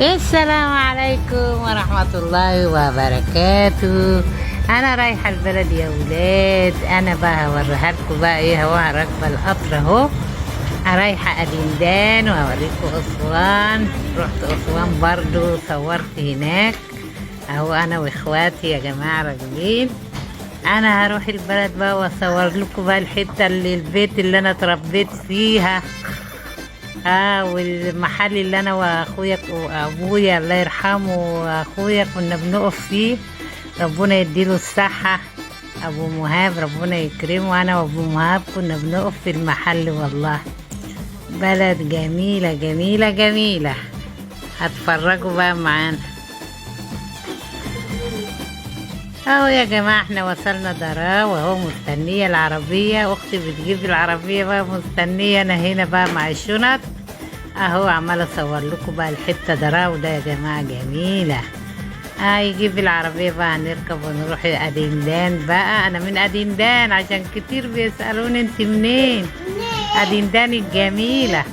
السلام عليكم ورحمة الله وبركاته. أنا رايحة البلد يا ولاد. أنا بقى هوريها لكم بقى إيه. هو راكبة القطر أهو، رايحة أدندان وهوريكم أسوان. رحت أسوان برضو صورت هناك أهو، أنا وإخواتي يا جماعة راكبين. أنا هروح البلد بقى وأصور لكم بقى الحتة اللي البيت اللي أنا اتربيت فيها، والمحل اللي انا واخويا وابويا الله يرحمه واخويا كنا بنقف فيه، ربنا يديله الصحة ابو مهاب ربنا يكرمه. انا وابو مهاب كنا بنقف في المحل. والله بلد جميلة جميلة جميلة. هتفرجوا بقى معانا اهو يا جماعة. احنا وصلنا دراو واهو مستنية العربية، اختي بتجيب العربية بقى مستنية. انا هنا بقى مع الشنط اهو، عمالة اصور لكم بقى الحتة دراو ده يا جماعة جميلة. يجيب العربية بقى نركب ونروح أدندان بقى. انا من أدندان عشان كتير بيسألوني انت منين. أدندان الجميلة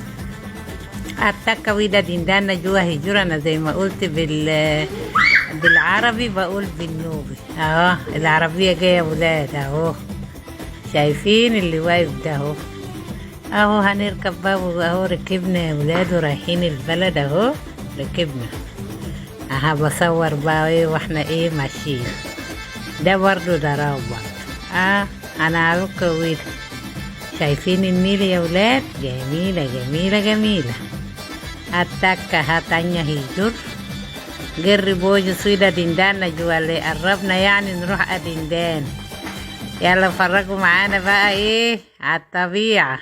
التكوي ده دندان جوا هجرة. انا زي ما قلت بالعربي بقول بالنوبي اهو. العربية جاية يا ولاد اهو، شايفين اللي واقف ده اهو. اهو هنركب بقى اهو، ركبنا يا ولاد ورايحين البلد اهو، ركبنا اها. بصور بقى ايه واحنا ايه ماشيين. ده برضو دراو برضو. انا هركب. شايفين النيل يا ولاد؟ جميلة جميلة جميلة. التكة هتانية هجر جري بوجو سويدة دندان جوا اللي قربنا يعني نروح أدندان. يلا فرجوا معانا بقى ايه على الطبيعة.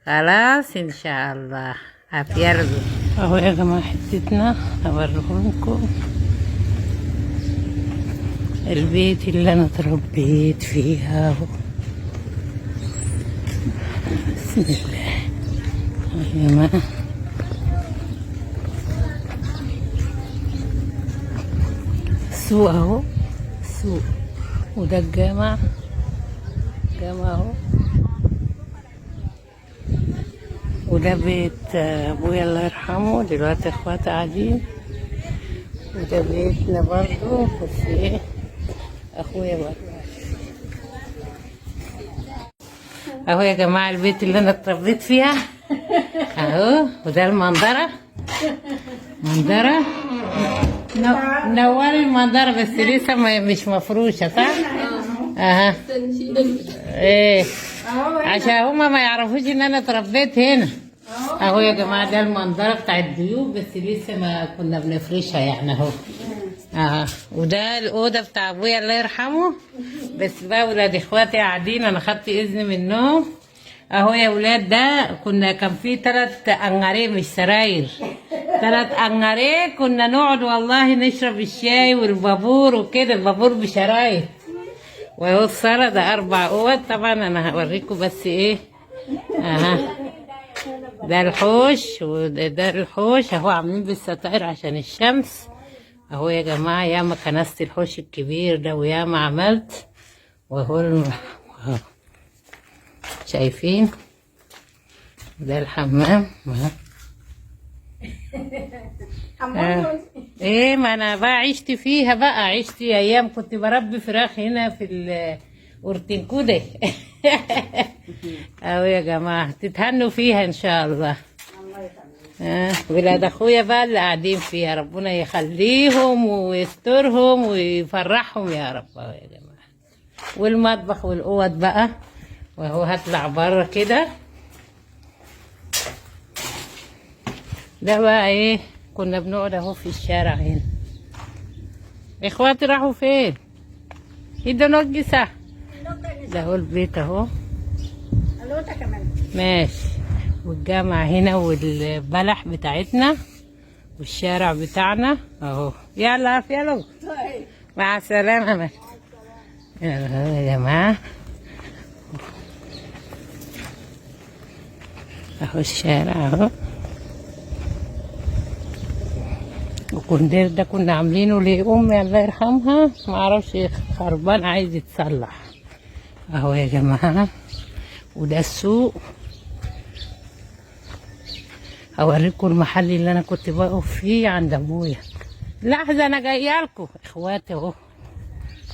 خلاص ان شاء الله هفيرجوا اهو يا جماعة. حتتنا اوريكم البيت اللي انا اتربيت فيها اهو. بسم الله يا جماعة. السوق اهو، السوق، وده الجامع، جامع اهو. وده بيت ابويا الله يرحمه، دلوقتي اخواتي قاعدين. وده بيتنا برضو، بس ايه اخويا برضو اهو يا جماعة. البيت اللي انا اتربيت فيها اهو. وده المنظرة، منظرة نوري المنظرة، بس لسه مش مفروشة صح؟ اها ايه، عشان هما ما يعرفوش ان انا اتربيت هنا. اهو يا جماعة ده المنظرة بتاع الضيوف، بس لسه ما كنا بنفرشها يعني اهو. وده الأوضة بتاع ابويا الله يرحمه، بس بقى ولاد اخواتي قاعدين، انا خدت اذن منهم اهو يا ولاد. ده كنا كان في 3 انغاريه مش سراير، 3 انغاريه كنا نقعد والله نشرب الشاي والبابور وكده، البابور بشرايط. وهو الصالة ده 4 اوض. طبعا انا هوريكم بس ايه. اها ده الحوش، وده الحوش اهو عاملين بالستائر عشان الشمس اهو يا جماعة. ياما كنست الحوش الكبير ده وياما عملت. وهو شايفين ده الحمام. ايه ما انا بقى عشت فيها بقى، عشت ايام كنت بربي فراخ هنا في الاورتنكودة. اهو يا جماعة تتهنوا فيها ان شاء الله. ولاد اخويا بقى اللي قاعدين فيها، ربنا يخليهم ويسترهم ويفرحهم يا رب. اهو يا جماعة. والمطبخ والاوض بقى، وهو هطلع بره كده. ده بقى ايه كنا بنقعد اهو في الشارع هنا. اخواتي راحوا فين؟ ايه نجسة. ده هو البيت اهو ماشي. والجامعة هنا والبلح بتاعتنا والشارع بتاعنا اهو. يلا يلا مع السلامة. يلا يا جماعة اهو الشارع اهو. الكوندير ده كنا عاملينه لأمي الله يرحمها، ما اعرفش خربان عايز يتصلح اهو يا جماعة. وده السوق. اوريكم المحل اللي انا كنت بقف فيه عند ابويا. لحظة انا جاية لكم اخواتي اهو،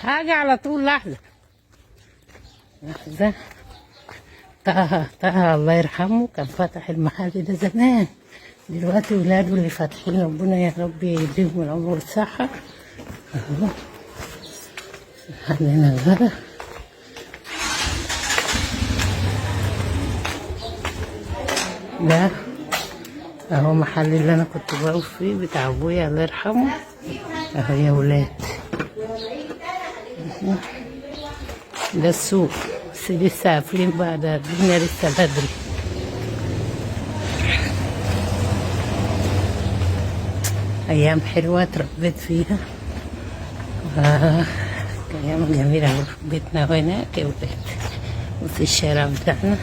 هاجي على طول. لحظة لحظة. طه طه الله يرحمه كان فتح المحل ده زمان، دلوقتي ولاده اللي فاتحين، ربنا يا رب يديهم العمر والصحة. اهو عندنا الغدا. ده اهو محل اللي انا كنت بقف فيه بتاع ابويا الله يرحمه. اهو يا ولاد ده السوق، بس لسه قافلين بقى، ده الدنيا لسه بدري. ايام حلوة اتربيت فيها، ايام جميلة. بيتنا هناك يا ولاد، وفي الشارع بتاعنا.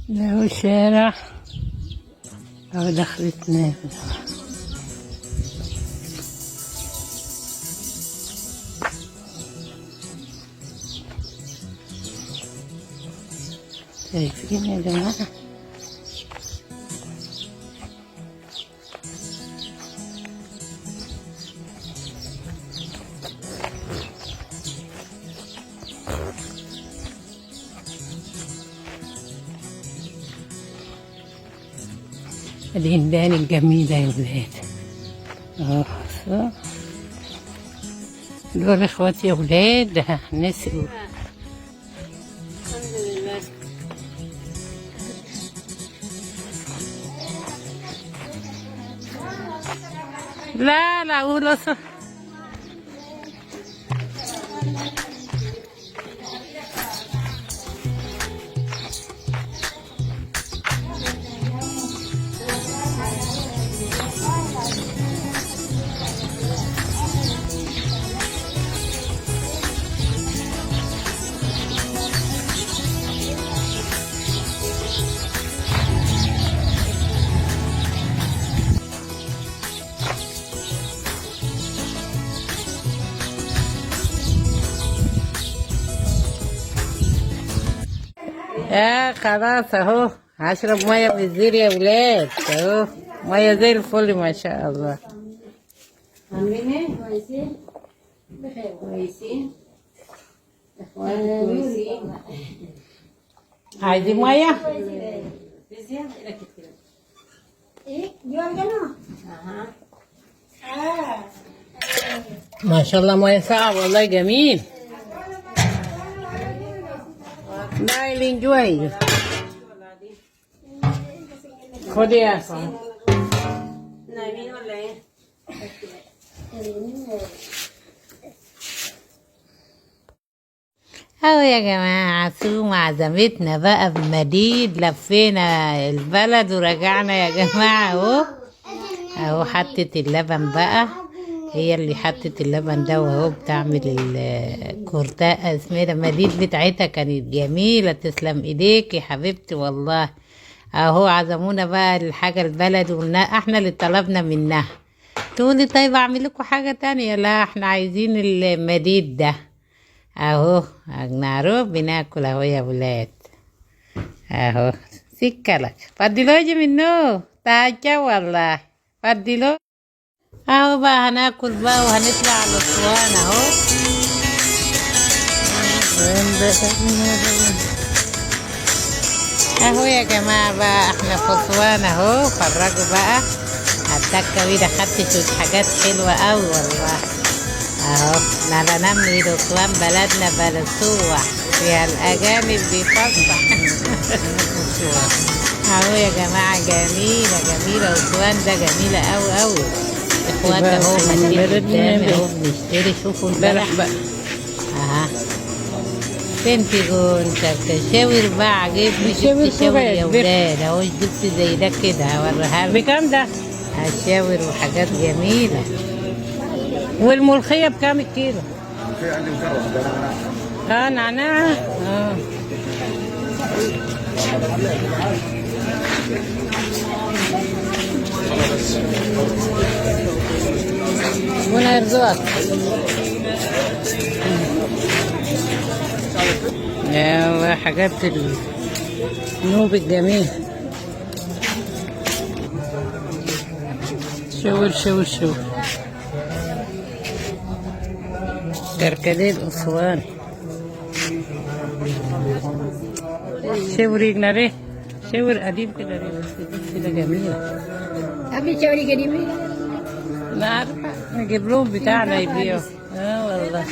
ده هو الشارع اهو، دخلتنا. شايفين يا جماعة؟ الهندان الجميلة يا ولاد. اهو دول اخواتي يا ولاد، نسوا. الحمد لله. لا لا قول. يا خلاص اهو هشرب مية من الزير يا ولاد، اهو مية زي الفل ما شاء الله. عاملين ايه؟ كويسين؟ بخير. كويسين؟ اخوانك كويسين؟ عايزين مية؟ ما شاء الله مية ساقعه والله، جميل. نايل enjoy. خدي يا سارة. نايمين ولا ايه؟ اهو يا جماعة سوما عزمتنا بقى بمديد، لفينا البلد ورجعنا يا جماعة. اهو اهو حطت اللبن بقى، هي اللي حطت اللبن ده، وهو بتعمل الكورتاء اسمها ده، المديد بتاعتها كانت جميلة. تسلم ايديك يا حبيبتي والله. اهو عزمونا بقى الحاجة البلد، وقلنا احنا اللي طلبنا منها. تقولي طيب اعمل لكم حاجة تانية؟ لا احنا عايزين المديد ده. اهو نعرف بناكل اهو يا ولاد، اهو سكة لك فضلوجي منه تاجا والله فضلو. اهو بقى هناكل بقى وهنطلع على اسوان اهو. اهو يا جماعة بقى احنا في اسوان اهو، فرجوا بقى التكة دي، خدت شوية حاجات حلوة اوي والله. اهو نرى نمي اسوان بلدنا بلد سوح فيها الاجانب بيفصح. اهو يا جماعة جميلة جميلة اسوان ده، جميلة اوي اوي. اخواتي اهو ماشيين قدامي اهو بنشتري، شوفوا البلح بقى. اها بنتجون شاور بقى، عجبني. شاور جبت شاور يا صغير. ولاد اهو، جبت زي ده كده هوريها لكم. بكام ده؟ الشاور وحاجات جميلة. والملوخية بكام الكيلو؟ اه نعناع. اه ربنا يرزقك. يلا حاجات النوب الجميل. شاور شاور شاور. كركديه الأسوان. شاور يجنري شاور قديم كده ليه؟ بس بص ده جميل. قبل شاوري قديمة. انا عارفة نجيب لهم بتاعنا يبيعوا. اه والله.